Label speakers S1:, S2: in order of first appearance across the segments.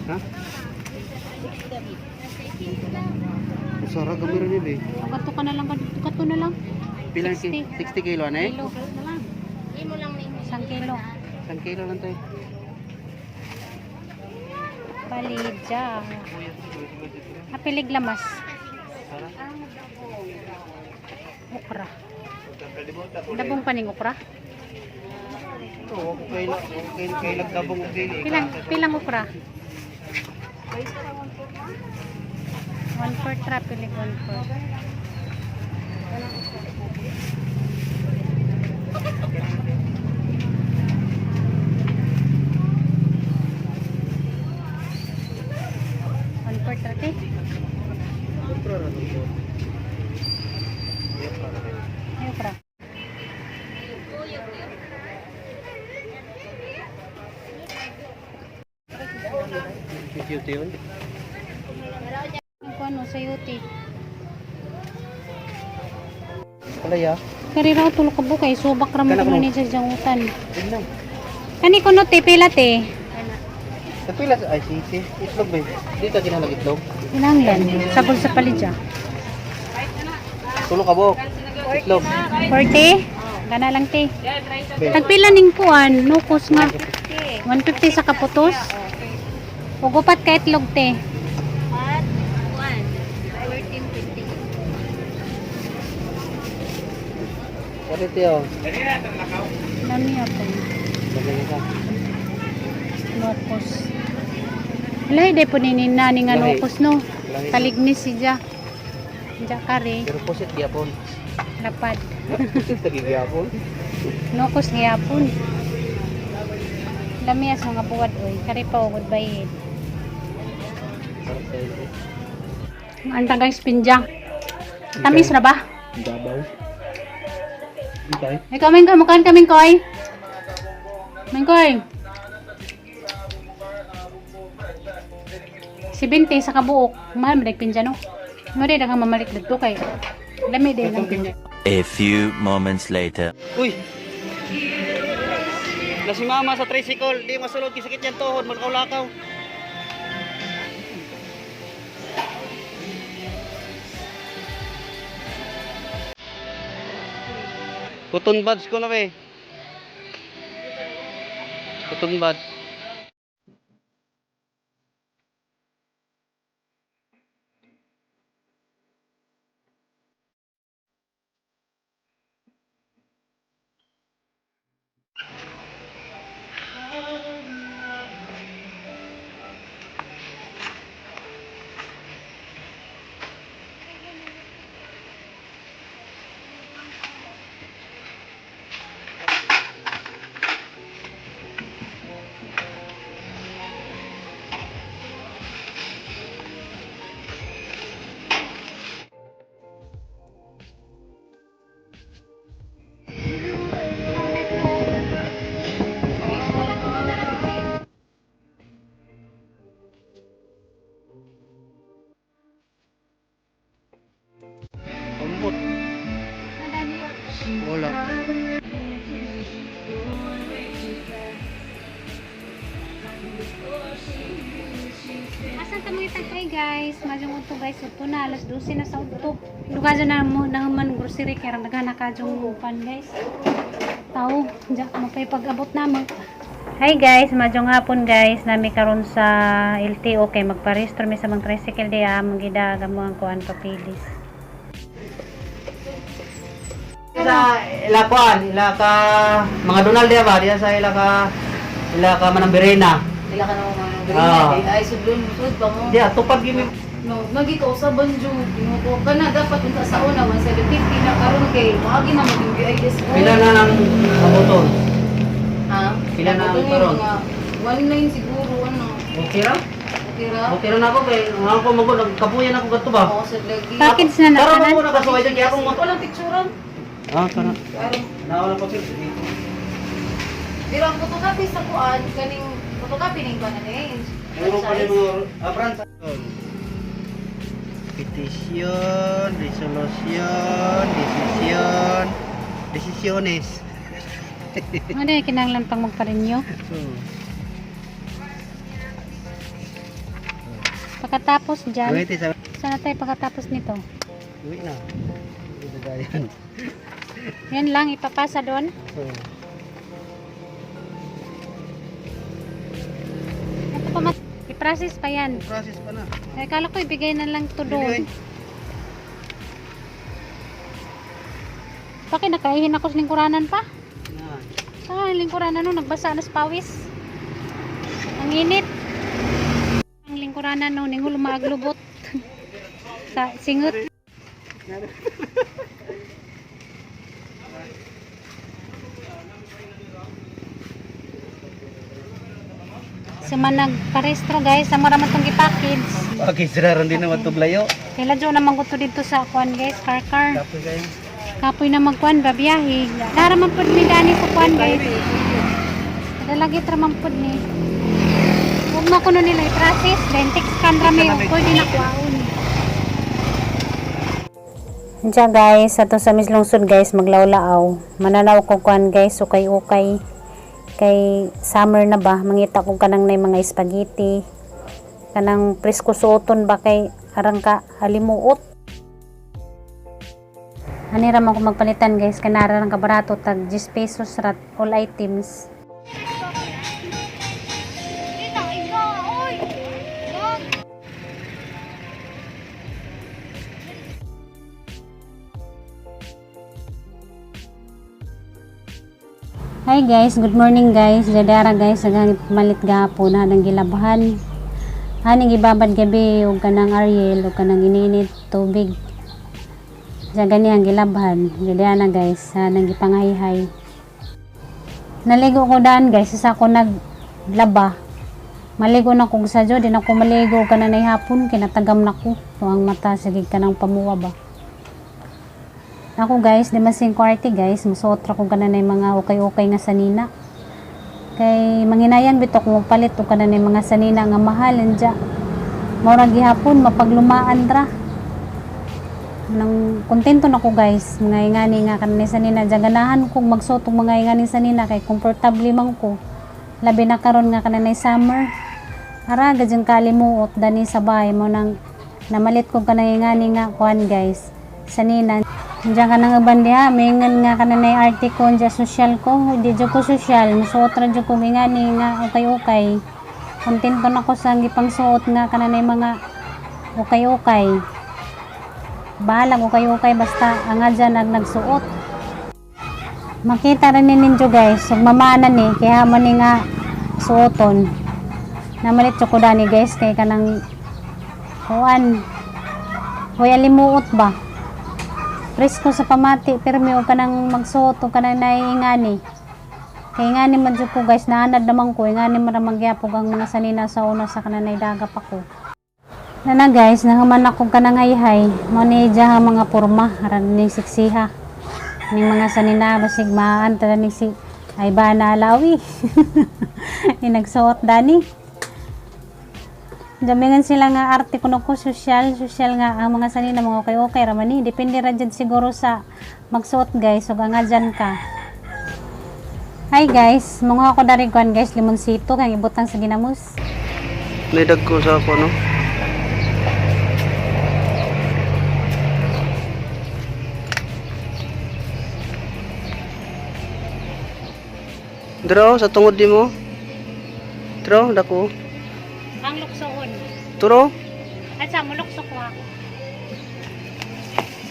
S1: Ha? Usara gamira ni be.
S2: Kato ka na lang, kato na lang.
S1: Pila ki?
S2: 60.
S1: 60 kilo na eh?
S2: Kilo. 1 kilo.
S1: 1 kilo lang tayo.
S2: Palidya. Apilig lamas.
S1: Sara.
S2: Okra. Dabong paning okra.
S1: Oo, ako kaila, ako kaila dabong og dili.
S2: Pilang okra? 1/4 ra, pilig 1/4. 1/4 ra, te.
S1: Okra ra to. Okra ra.
S2: Ay, okra.
S1: Cute yun.
S2: Ang kuno sa yuti.
S1: Palaya.
S2: Kari raw tulo ka bukay, subak ra mo
S1: Kana
S2: kuno
S1: kuno.
S2: ni sa jangutan.
S1: Yun lang.
S2: Kani kuno te, pila te.
S1: Sa pila sa ICC, itlog ba? Dito kinalag itlog.
S2: Kinahanglan, sagol sa palidya.
S1: Tulo ka buok. Itlog.
S2: 40? Gana lang te.
S1: Be.
S2: Tagpila ning kuan, nukos nga. 150 sa kaputos. Ug upat ka itlog te.
S1: Ano tiyo?
S2: Lami ako.
S1: Lagyan ka.
S2: Nukos. Alay, day po ni nani nga
S1: Lahi.
S2: nukos no.
S1: Lahi.
S2: Talignis si Ja. Ja kare,
S1: Pero pusit gyapon.
S2: lapad.
S1: Pusit lagi gyapon.
S2: Nukos gyapon. Lami as mga buwad oy, kare pa ugod bayid.
S1: Sarap tayo.
S2: Ang tagang spinja. Tamis na ba?
S1: Dabaw. Okay.
S2: Ikaw, Mingkoy, mukhaan ka, Mingkoy. Mingkoy. 70 sa kabuok. Mahal mo pinja, no? Mo rin kang mamalik dito kay. Lami din lang pinja.
S3: A few moments later.
S1: Uy! Na si mama sa tricycle, di masulod kisakit yan tuhod, malakaw-lakaw. Cotton buds ko na be. Cotton buds. Ambot. Wala.
S2: Asan ta mga tagkay guys? Madyong udto guys, udto na alas 12 na sa udto. Lugar na mo na man grocery kay rang daghan na kadyong upan guys. Tao, diya mapay pag-abot na mo. Hi guys, madyong hapon guys. Nami karon sa LTO kay magparehistro mi sa mga tricycle diya among gidaga mo ang kuan papilis.
S1: Sa ila kuan, ila ka mga Donald diya ba? Diya sa ila ka Manang Birena.
S4: Ila ka na mga
S1: Ah.
S4: green ay sudlon sud pa mo.
S1: Diya tupad gyud mi.
S4: No, magi ka usaban jud mo ka na dapat unta sa una 1750 na karon kay moagi na mo yung BIS ko.
S1: Pila na ang abuton?
S4: Ha?
S1: Pila na ang
S4: Abuton
S1: karon?
S4: Mga 19 siguro ano.
S1: Okay ra?
S4: Okay ra.
S1: Okay ra na ako kay nga ako magod nagkapuyan ako kadto ba.
S4: Oo, sa lagi.
S2: Package na na
S1: Karon
S2: tanan.
S1: mo na kasuway dyan kaya akong
S4: Ako lang picturean.
S1: Ah, kana.
S4: Karon.
S1: Naawala pa pil.
S4: Pero ang photocopy sa kuan kaning photocopy ning kuan na eh.
S1: Meron pa rin mga ah, France. Petisyon, resolusyon, desisyon, desisyones.
S2: Ano yung kinahanglan pang magpa-renew?
S1: So,
S2: Pagkatapos dyan,
S1: wait, sa
S2: sana tayo pagkatapos nito?
S1: uwi na. Ito yan.
S2: Yan lang, ipapasa doon.
S1: So,
S2: Ito pa i-process pa yan.
S1: process pa na.
S2: Ay, kala ko ibigay na lang to doon. Bakit nakaihin ako sa lingkuranan pa?
S1: Na.
S2: Saan ang lingkuranan no? Nagbasa na sa pawis. Ang init. Ang lingkuranan no, ningul maaglubot. Sa singot. Sa man nagparestro guys, sa mura man tong gipackage.
S1: Okay, sira ron din na matuglayo.
S2: Kaya ladyo naman ko to dito sa kuan guys, car car.
S1: Kapoy kayo.
S2: Kapoy na magkuan ba biyahe. Nara man pud mi dani sa kuan guys. Kadalagit ra man pud ni. Huwag na kuno nila i-process, then text scan ra mi ug pwede na kuhaon. Diya guys, ato sa mislungsod guys, maglawlaaw. Mananaw ko kuan guys, ukay-ukay. Kay summer na ba, mangita ko kanang nay mga spaghetti. Kanang presko suoton ba kay arang ka alimuot. Ani ra man ko magpalitan guys, kanara lang kabarato tag 10 pesos rat all items. Hi guys, good morning guys. Jadara guys, agang malit gahapon na nang gilabahan. Aning gibabad gabi og kanang Ariel ug kanang ininit tubig. Diyan gani ang gilabhan. Gilian na guys, sa nang gipangayhay. Naligo ko daan guys, sa ako naglaba. Maligo na kog sa di na ko maligo kananay hapon, kinatagam na ko. Tuang mata, sige ka ng pamuwa ba. Ako guys, di man sing kwarte guys, musuot ra ko kananay mga ukay-ukay nga sanina. Kay manginayang bitok mo palit og kananay mga sanina nga mahal anja. Mao ra gihapon mapaglumaan ra nang kontento na ko guys mga ingani nga kanani sanina dyan ganahan kong magsuot og mga ingani sanina kay komportable man ko labi na karon nga kananay summer ara gadyang kalimuot dani sa bahay mo nang namalit ko kanang ingani nga kuan guys sanina. Diyan ka nang uban diha, mingan nga kananay arte ko, diyan social ko, di jud ko social, musuot ra jud ko ingani nga ukay-ukay. Kontento na ko sa gipangsuot nga kananay mga ukay-ukay. Bahala ko kayo kay basta ang dyan ang nagsuot. Makita rin ni ninyo guys, ug mamana ni kaya man ni nga suoton. Namalit ko dani guys kay kanang kuan. Hoy alimuot ba? Presko sa pamati pero may og kanang magsuot og kanang naiingani. Kay ngani man jud ko guys, naanad naman ko, ingani man ra magyapog ang mga sanina sa una sa kananay daga pa ko. Nana guys, nahuman ako kanangayhay. Mo ni dya ang mga porma, aran ni siksiha. Ning mga sanina basig maan tara ni si ay ba na alawi. Ni nagsuot dani. Damingan sila nga arte kuno ko social, social nga ang mga sanina mga okay okay ra man ni. Depende ra jud siguro sa magsuot guys, ug nga dyan ka. Hi guys, mga ako dari kuan guys, limonsito kang ibutang sa ginamos.
S1: Nidag ko sa ako, no? Dro, sa tungod di mo. Dro, dako.
S2: Ang luksoon.
S1: Turo,
S2: At sa mulukso ko ako.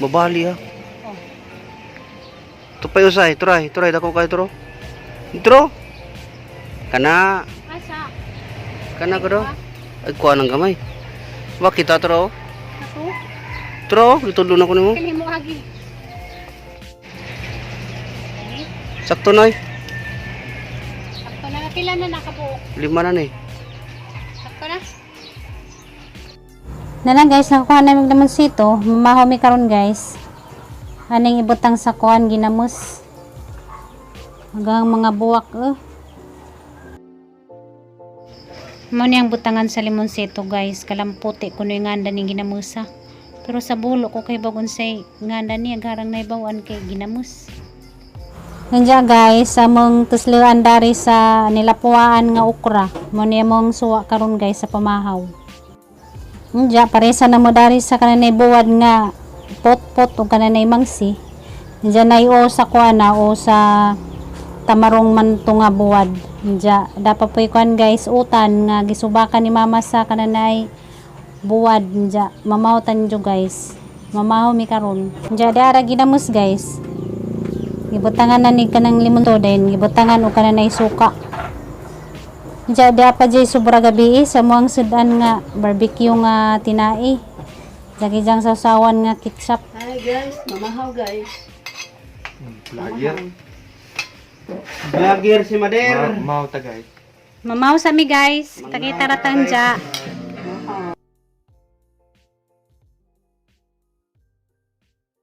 S1: babali ha.
S2: Oh.
S1: Tupay usay, turay, turay, dako kayo turo. Dro. Kana,
S2: Asa?
S1: kana ko do. Ay, kuha ng gamay. Wa kita turo.
S2: Ako?
S1: Turo, gitudlo na ko nimo.
S2: Kini mo agi.
S1: Sakto noy.
S2: Sakto na. Pila na nakabuok?
S1: Lima na ni.
S2: Sakto na? Na lang guys, nakakuha namin limonsito. Mamahaw mi karon, guys. Aning ibutang sa kuan ginamos. Hanggang mga buwak eh. Mo niyang butangan sa limonsito, guys. Kalamputi kuno yung nganda ning ginamusa. Pero sa bulo ko kay bagon say nganda niya garang naibawan kay ginamos. Nandiyan guys, among tusluan dari sa nilapuan nga okra. Mo niya mong suwa karon guys sa pamahaw. Nandiyan paresa na mo dari sa kananay buwad nga pot-pot o kananay mangsi. Nandiyan nay o sa kuana o sa tamarong man to nga buwad. Nandiyan dapat po kuan guys, utan nga gisubakan ni mama sa kananay buwad. Nandiyan mamaw tanjo guys. Mamahaw mi karon. Nandiyan dara ginamos guys. Gibutangan na ni kanang limon to din, gibutangan og kananay suka. Diya diya pa jay sobra gabi eh, sa muang sudan nga barbecue nga tinai. Jagi jang sausawan nga ketchup.
S4: Hi guys, mamahaw guys.
S5: Vlogger.
S1: Vlogger si Mader.
S5: Mau tagay.
S2: Mamaw sa mi guys, takita ratang dya.